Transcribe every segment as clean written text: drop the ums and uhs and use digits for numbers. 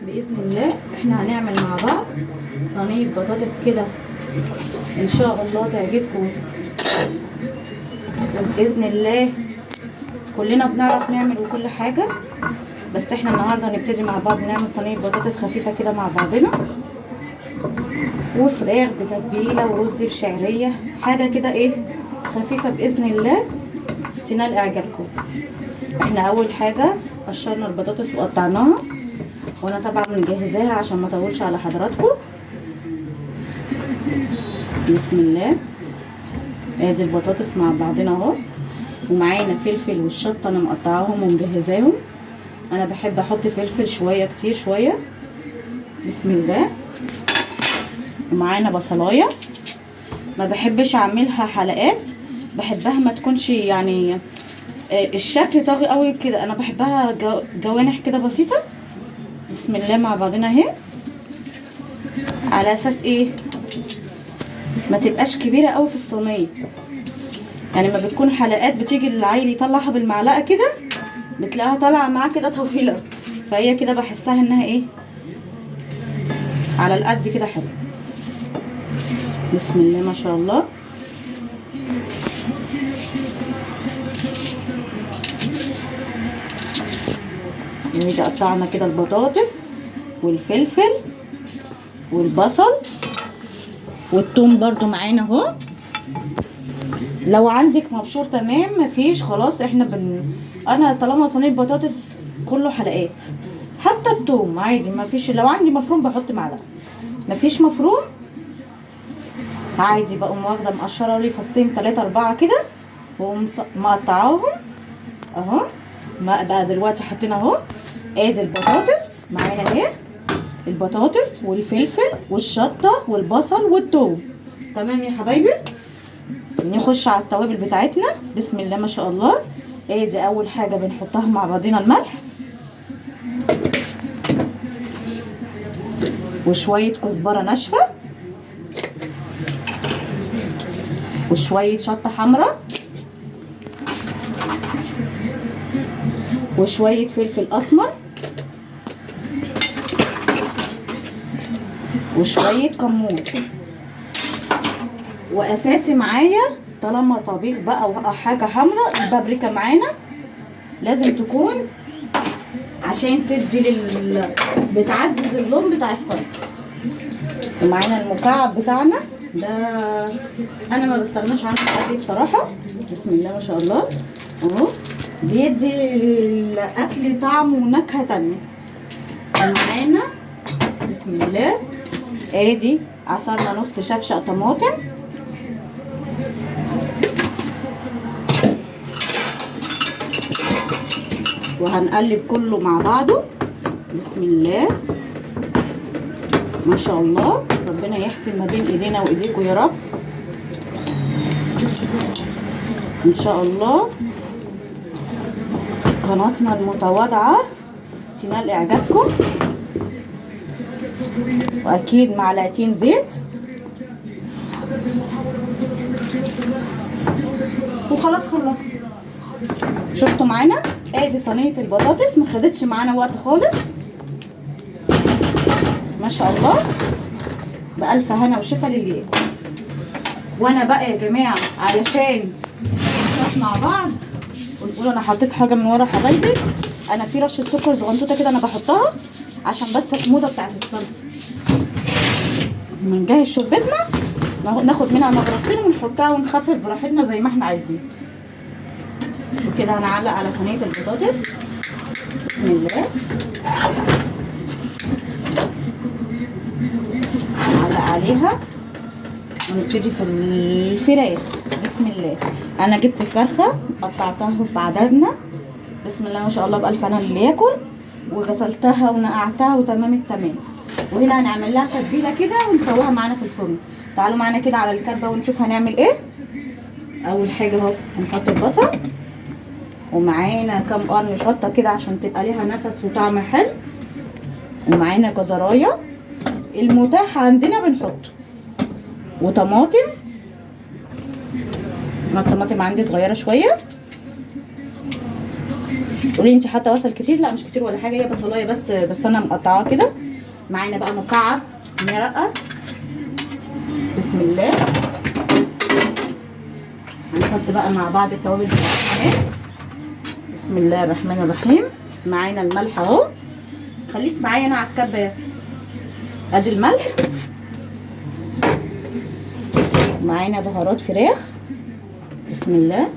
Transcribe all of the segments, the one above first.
باذن الله احنا هنعمل مع بعض صينية بطاطس كده ان شاء الله تعجبكم، وباذن الله كلنا بنعرف نعمل وكل حاجة، بس احنا النهارده هنبتدي مع بعض نعمل صينية بطاطس خفيفة كده مع بعضنا، وفراخ بتتبيله ورز بشعريه، حاجة كده ايه خفيفة باذن الله تنال اعجابكم. احنا اول حاجة قشرنا البطاطس وقطعناها، وانا طبعا مجهزاها عشان ما اطولش على حضراتكم. بسم الله، ادي البطاطس مع بعضنا اهو، ومعانا فلفل والشطه انا مقطعاهم ومجهزاهم. انا بحب احط فلفل شوية كتير شوية. بسم الله. ومعانا بصلايه، ما بحبش اعملها حلقات، بحبها ما تكونش يعني الشكل طاغي قوي كده، انا بحبها جوانح كده بسيطة. بسم الله مع بعضنا اهي، على اساس ايه ما تبقاش كبيرة قوي في الصينية، يعني ما بتكون حلقات بتيجي العيل يطلعها بالمعلقه كده بتلاقيها طالعه معاه كده طويلة، فهي كده بحسها انها ايه على القد كده حلو. بسم الله ما شاء الله. نيجي قطعنا كده البطاطس والفلفل والبصل والثوم برضو معانا اهو. لو عندك مبشور تمام، مفيش خلاص احنا انا طالما صينية بطاطس كله حلقات، حتى الثوم عادي مفيش. لو عندي مفروم بحط معلقه، مفيش مفروم عادي بقوم واخده مقشره لي فصين 3 4 كده واقوم مقطعاهم اهو. ما بقى دلوقتي حاطين اهو، ادي البطاطس معانا اهي، البطاطس والفلفل والشطه والبصل والثوم. تمام يا حبايبي، نخش على التوابل بتاعتنا. بسم الله ما شاء الله. ادي اول حاجة بنحطها مع بعضينا الملح، وشوية كزبره ناشفة، وشوية شطه حمراء، وشوية فلفل اسمر، وشوية كمون. واساسي معايا طالما طبيخ بقى وحاجه حمراء البابريكا معانا لازم تكون، عشان تدي بتعزز اللون بتاع الصلصه. ومعانا المكعب بتاعنا ده انا ما بستغناش عنه في اكلي بصراحة. بسم الله ما شاء الله اهو، بيدي للاكل طعم ونكهه تانية. ومعانا بسم الله ادي عصرنا نص شفشق طماطم، وهنقلب كله مع بعضه. بسم الله ما شاء الله، ربنا يحسن ما بين ايدينا وايديكم يا رب ان شاء الله. قناتنا المتواضعة تنال اعجابكم، واكيد معلقتين زيت وخلاص خلصنا. شفتوا معانا ادي صينية البطاطس، ما خدتش معانا وقت خالص ما شاء الله، بألف هنا وشفا للي ياكل. وانا بقى يا جماعة علشان ما ننساش مع بعض ونقول انا حطيت حاجة من ورا حبايبي، انا في رشه سكر صغنطوطه كده انا بحطها عشان بس الحموضة بتاعت الصلصه. بنجهز شوربتنا ناخد منها مغرفتين ونحطها ونخفف براحتنا زي ما احنا عايزين. وكده هنعلق على صينية البطاطس. بسم الله، نعلق عليها ونبتدي في الفراخ. بسم الله، انا جبت فرخة قطعتها بعددنا بسم الله ما شاء الله بألف هنا اللي ياكل، وغسلتها ونقعتها وتمام التمام. وهنا هنعمل لها تتبيله كده ونسويها معانا في الفرن. تعالوا معانا كده على الكبه ونشوف هنعمل ايه. اول حاجة اهو هنحط البصل، ومعانا كام قرن شطه كده عشان تبقى ليها نفس وطعم حلو، ومعانا جزرايه المتاح عندنا بنحطه، وطماطم. انا الطماطم عندي صغيرة شوية. تقولي انت حاطه بصل كتير؟ لا مش كتير ولا حاجة، هي بصلايه بس انا مقطعاها كده. معانا بقى مكعب مرقه، بسم الله. هنحط بقى مع بعض التوابل بتاعتنا، بسم الله الرحمن الرحيم. معانا الملح اهو، خليك معايا انا على الكبه. ادي الملح، معانا بهارات فراخ، بسم الله،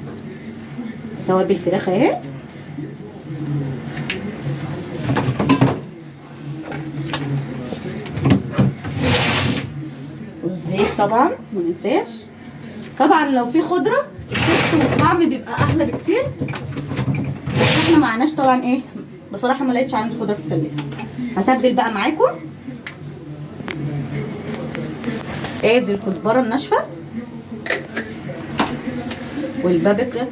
توابل فراخ اهي. والزيت طبعا ما ننساش. طبعا لو في خضرة التست والطعم بيبقى احلى بكتير، بس احنا معناش طبعا ايه، بصراحة ما لقيتش عندي خضرة في التلاجة. هتبل بقى معاكم. ادي الكزبره الناشفه والبابريكا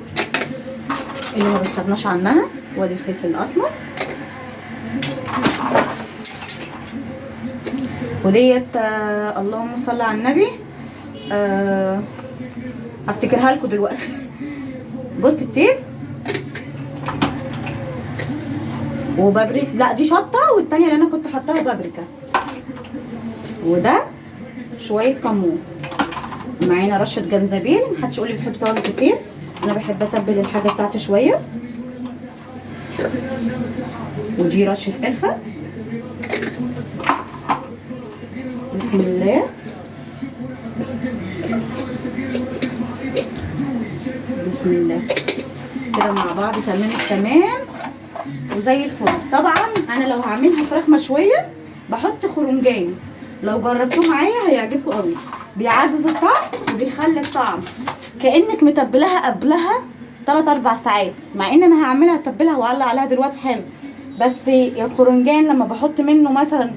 اللي ما بستغناش عنها، وادي الفلفل الاسمر، وديت اللهم صل على النبي، هفتكرها لكم دلوقتي. جوزة الطيب وبابريكا، لا دي شطه، والتانية اللي انا كنت حطاها بابريكا، وده شوية كمون. معانا رشه جنزبيل، محدش يقول لي بتحط توابل كتير، انا بحب اتبل الحاجة بتاعتي شوية. ودي رشه قرفه، بسم الله. بسم الله كده مع بعض. تمام تمام وزي الفل. طبعا انا لو هعملها فراخ مشوية بحط خرنجان، لو جربتوه معايا هيعجبكم قوي، بيعزز الطعم وبيخلي الطعم كانك متبلها قبلها 3-4 ساعات، مع ان انا هعملها اتبلها واعلق عليها دلوقتي حلو، بس الخرنجان لما بحط منه مثلا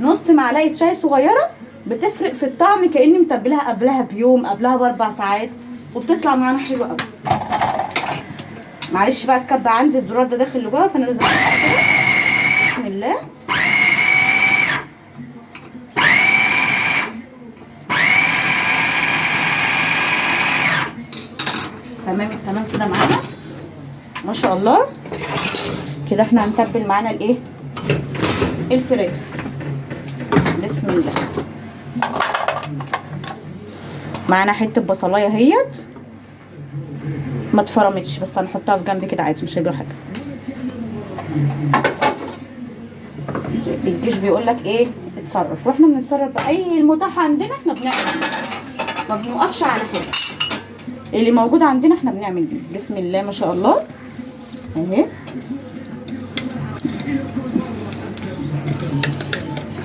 نص معلقه شاي صغيرة بتفرق في الطعم كاني متبلها قبلها بيوم، قبلها ب4 ساعات، وبتطلع معانا حلوة قوي. معلش بقى الكبه عندي الزرار ده داخل لجوه، فانا لازم كده. بسم الله. تمام التمام كده معانا ما شاء الله. كده احنا هنتبل معانا الايه الفراخ. بسم الله. معانا حتة بصلايه اهيت ما اتفرمتش، بس هنحطها في جنب كده عادي مش هيجرى حاجة. الجيش بيقول لك ايه اتصرف، واحنا بنتصرف باي المتاح عندنا، احنا بنعمل، ما بنوقفش على حاجة، اللي موجود عندنا احنا بنعمل بيه. بسم الله ما شاء الله اهي.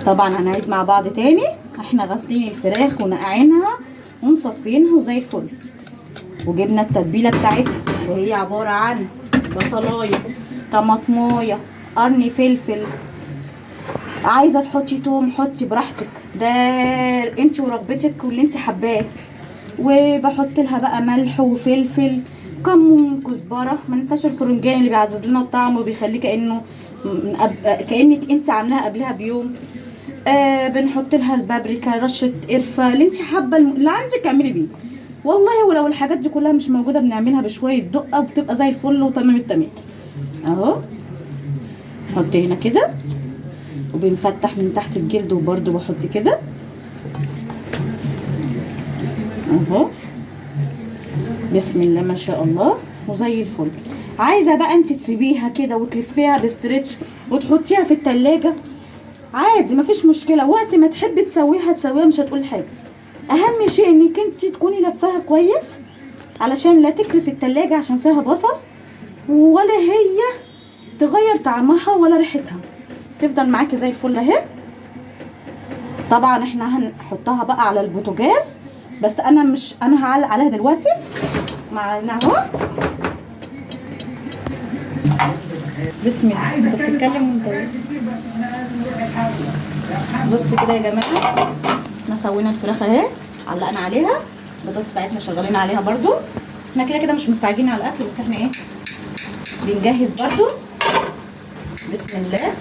طبعا هنعيد مع بعض تاني. احنا غاسلين الفراخ ونقعينها ومصفينها وزي الفل، وجبنا التتبيله بتاعتها اللي هي عبارة عن بصلايه، طماطمايه، قرن فلفل، عايزه تحطي توم حطي براحتك، ده انت ورغبتك واللي انت حباه. وبحط لها بقى ملح وفلفل، كمون، كزبره، ما ننساش الخرنجان اللي بيعزز لنا الطعم وبيخليه كانه كانك انت عاملاها قبلها بيوم. بنحط لها البابريكا، رشه قرفه، اللي انت حابة اللي عندك اعملي بيه والله. ولو الحاجات دي كلها مش موجودة بنعملها بشوية دقه وبتبقى زي الفل وتمام التمام. اهو نحط هنا كده، وبنفتح من تحت الجلد، وبرده بحط كده اهو. بسم الله ما شاء الله وزي الفل. عايزه بقى انت تسيبيها كده وتلفيها بستريتش وتحطيها في التلاجة عادي مفيش مشكلة، وقت ما تحبي تسويها تسويها مش هتقول حاجة. اهم شيء انك انت تكوني لفاها كويس علشان لا تكري في التلاجة عشان فيها بصل، ولا هي تغير طعمها ولا ريحتها، تفضل معاكي زي الفل اهي. طبعا احنا هنحطها بقى على البوتاجاز، بس انا مش انا هعلق عليها دلوقتي معانا اهو. بسم الله. انت بتتكلم وانت بص كده يا جماعة، احنا سوينا الفراخ اهي، علقنا عليها البطاطس بتاعتنا شغالين عليها برضو. احنا كده كده مش مستعجلين على الاكل، بس احنا ايه بنجهز برضو. بسم الله.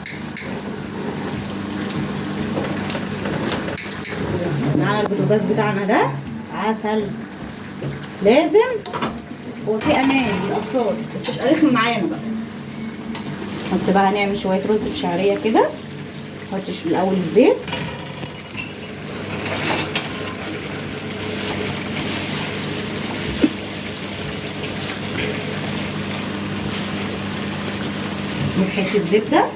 معانا البوتاجاز بتاعنا ده عسل، لازم هو في امان للاطفال بس مش رخم معانا بقى. نحط بقى، هنعمل شوية رز بشعريه كده. نحط الاول الزيت، حتة زبدة،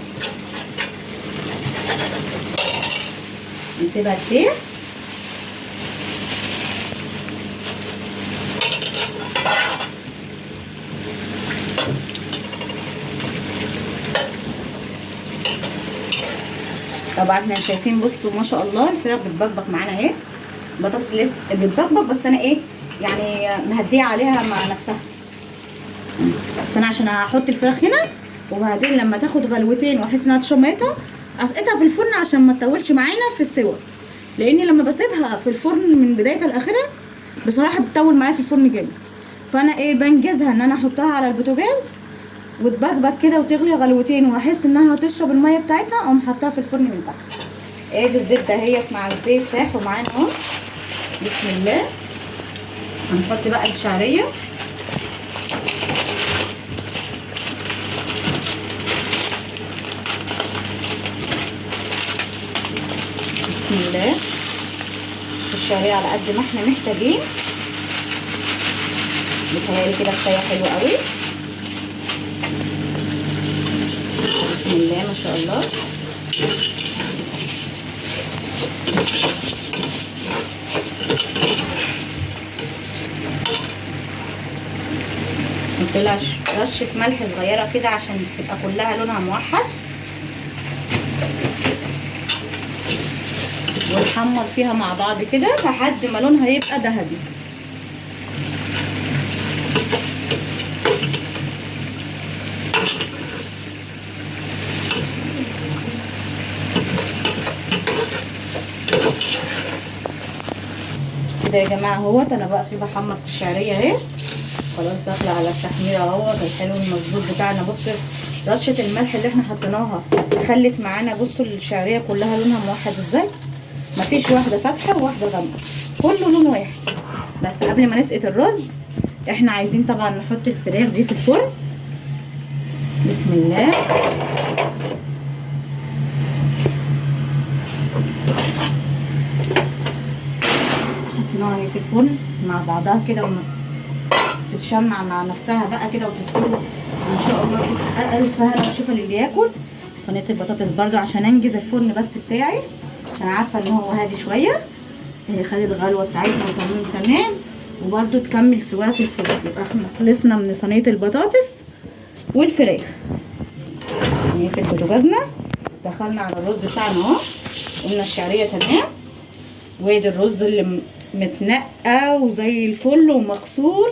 نسيبها تسيح. طبعا احنا شايفين، بصوا ما شاء الله الفراخ بتبقبق معانا اهي، البطاطس لسه بتبقبق، بس انا ايه يعني مهديه عليها مع نفسها، بس انا عشان هحط الفراخ هنا، وبعدين لما تاخد غلوتين واحس انها تشرب ميتها اسقطها في الفرن عشان ما تطولش معانا في السوا، لان لما بسيبها في الفرن من بدايتها لاخرها بصراحة بتطول معايا في الفرن جامد. فانا ايه بنجزها ان انا احطها على البوتاجاز وتبقبق كده وتغلي غلوتين، واحس انها هتشرب المية بتاعتها، اقوم حطاها في الفرن من تحت. ادي الزبدة اهيت مع الزيت ساحوا معانا اهو. بسم الله. هنحط بقى الشعرية، بسم الله. الشعرية على قد ما احنا محتاجين، بيتهيألي كده كفاية، حلو قوي. بسم الله ما شاء الله. نحط لها رشه ملح صغيرة كده عشان تبقى كلها لونها موحد، ونحمر فيها مع بعض كده لحد ما لونها يبقى ذهبي. كده يا جماعة اهوت انا بقى في بحمر في الشعرية اهي، خلاص داخله على التحمير اهوت الحلو المظبوط بتاعنا. بصوا رشه الملح اللي احنا حطيناها خلت معانا، بصوا الشعرية كلها لونها موحد ازاي، مفيش واحدة فاتحة وواحدة غامقه، كله لون واحد. بس قبل ما نسقط الرز احنا عايزين طبعا نحط الفراخ دي في الفرن. بسم الله. حطيناها في الفرن مع بعضها كده وتتشمع مع نفسها بقى كده وتستوي ان شاء الله، تبقى الف هنا وشفا للي ياكل. صينية البطاطس برده عشان انجز الفرن بس بتاعي، عشان عارفه ان هو هادي شوية. هي خدت الغلوه بتاعتها وتمام تمام، وبرده تكمل سواها في الفرن. يبقى احنا خلصنا من صينية البطاطس والفراخ. نقفل بوتاجازنا، دخلنا على الرز بتاعنا اهو، قلنا الشعرية تمام، وادي الرز اللي متنقى وزي الفل ومغسول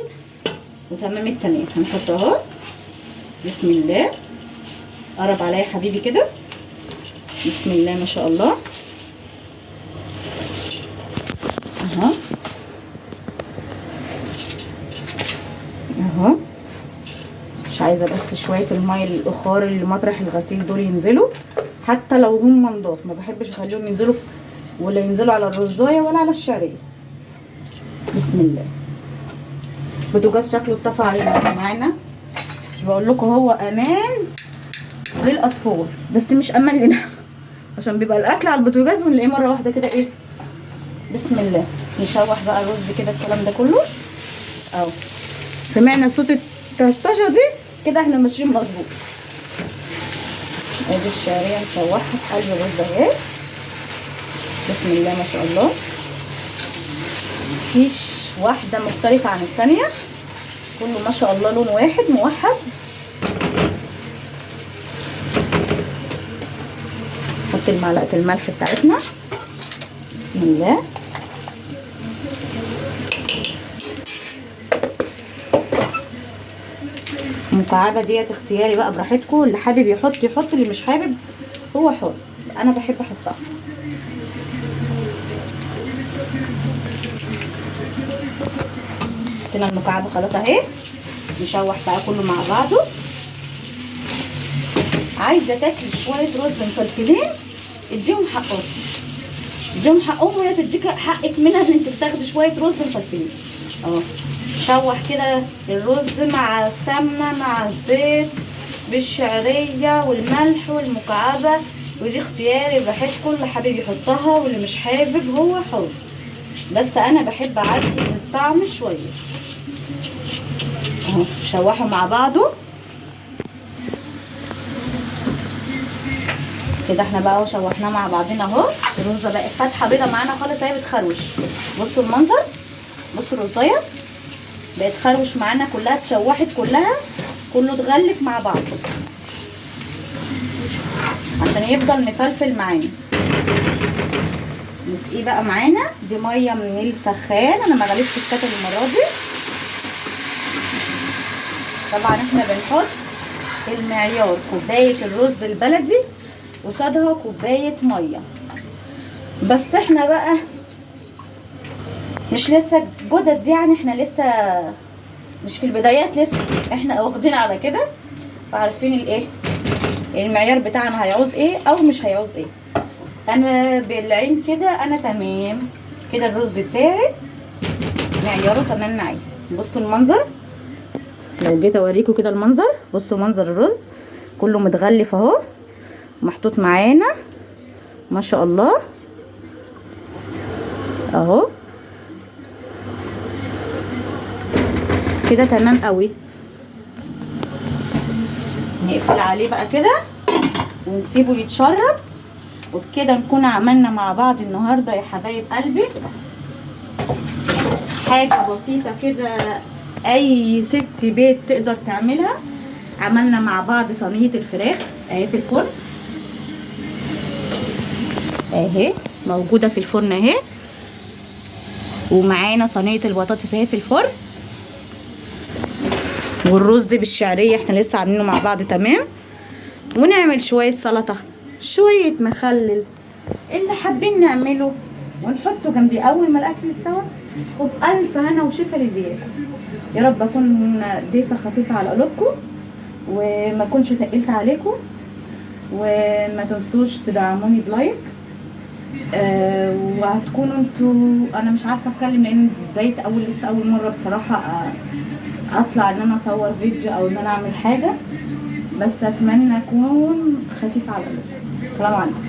وتمام التمام. هنحطه اهو. بسم الله. قرب عليا حبيبي كده. بسم الله ما شاء الله. اهو اهو. مش عايزه بس شوية المية الاخار اللي مطرح الغسيل دول ينزلوا، حتى لو هم نضاف ما بحبش اخليهم ينزلوا ولا ينزلوا على الرزايه ولا على الشعرية. بسم الله. البوتاجاز شكله اتطفى علينا معانا، مش بقول لكم هو امان للاطفال بس مش امان لنا، عشان بيبقى الاكل على البوتاجاز ونلاقيه مرة واحدة كده ايه. بسم الله. نشوح بقى الرز كده الكلام ده كله اهو. سمعنا صوت الطشطشه دي كده احنا ماشيين مظبوط. ادي الشعرية نشوحها في قلب الرز اهي. بسم الله ما شاء الله. مفيش واحدة مختلفة عن الثانية، كله ما شاء الله لون واحد موحد. نحط المعلقة الملح بتاعتنا. بسم الله. المكعبه ديت اختياري بقى براحتكم، اللي حابب يحط يحط، اللي مش حابب هو حر، بس انا بحب احطها. حطينا المكعبه خلاص اهي، نشوح بقى كله مع بعضه. عايزه تاكل شوية رز مفلفلين اديهم حقهم، اديهم حقهم وهي تديك حقك منها ان انت بتاخدي شوية رز مفلفلين اهو. شوح كده الرز مع السمنة مع الزيت بالشعريه والملح والمكعبه، ودي اختياري براحتكم، اللي حابب يحطها واللي مش حابب هو حر، بس انا بحب اعزز الطعم شوية. اهو شوحوا مع بعضه كده. احنا بقى شوحناه مع بعضنا اهو. الرزه بقت فاتحة بيضة معانا خالص اهي، بتخروش. بصوا المنظر، بصوا الرزايه بقت خروش معانا كلها، اتشوحت كلها، كله اتغلف مع بعض عشان يفضل مفلفل معانا. نسقيه بقى معانا. دي مية من السخان، انا ما غليتش الكتل المرة دي. طبعا احنا بنحط المعيار كوباية الرز البلدي قصادها كوباية مية، بس احنا بقى مش لسه جدد يعني، احنا لسه مش في البدايات، لسه احنا واخدين على كده، فعارفين الايه المعيار بتاعنا هيعوز ايه او مش هيعوز ايه. انا بالعين كده انا تمام كده، الرز بتاعي معياره تمام معايا. بصوا المنظر، لو جيت اوريكم كده المنظر، بصوا منظر الرز كله متغلف اهو، محطوط معانا ما شاء الله اهو كده تمام قوي. نقفل عليه بقى كده ونسيبه يتشرب، وبكده نكون عملنا مع بعض النهارده يا حبايب قلبي حاجة بسيطة كده اي ست بيت تقدر تعملها. عملنا مع بعض صينية الفراخ اهي في الفرن، اهي موجودة في الفرن اهي، ومعانا صينية البطاطس اهي في الفرن، والرز بالشعريه احنا لسه عاملينه مع بعض تمام. ونعمل شوية سلطة، شوية مخلل، اللي حابين نعمله ونحطه جنبي اول ما الاكل يستوى. وبألف هنا وشفا للي ياكل. يا رب اكون ضيفه خفيفة على قلوبكم وما اكونش تقلت عليكم، وما تنسوش تدعموني ب like. وهتكونوا انتوا، انا مش عارفه اتكلم لان بداية اول لسه اول مرة بصراحة اطلع ان انا اصور فيديو او ان انا اعمل حاجة، بس اتمنى اكون خفيفة على قلوبكم. السلام عليكم.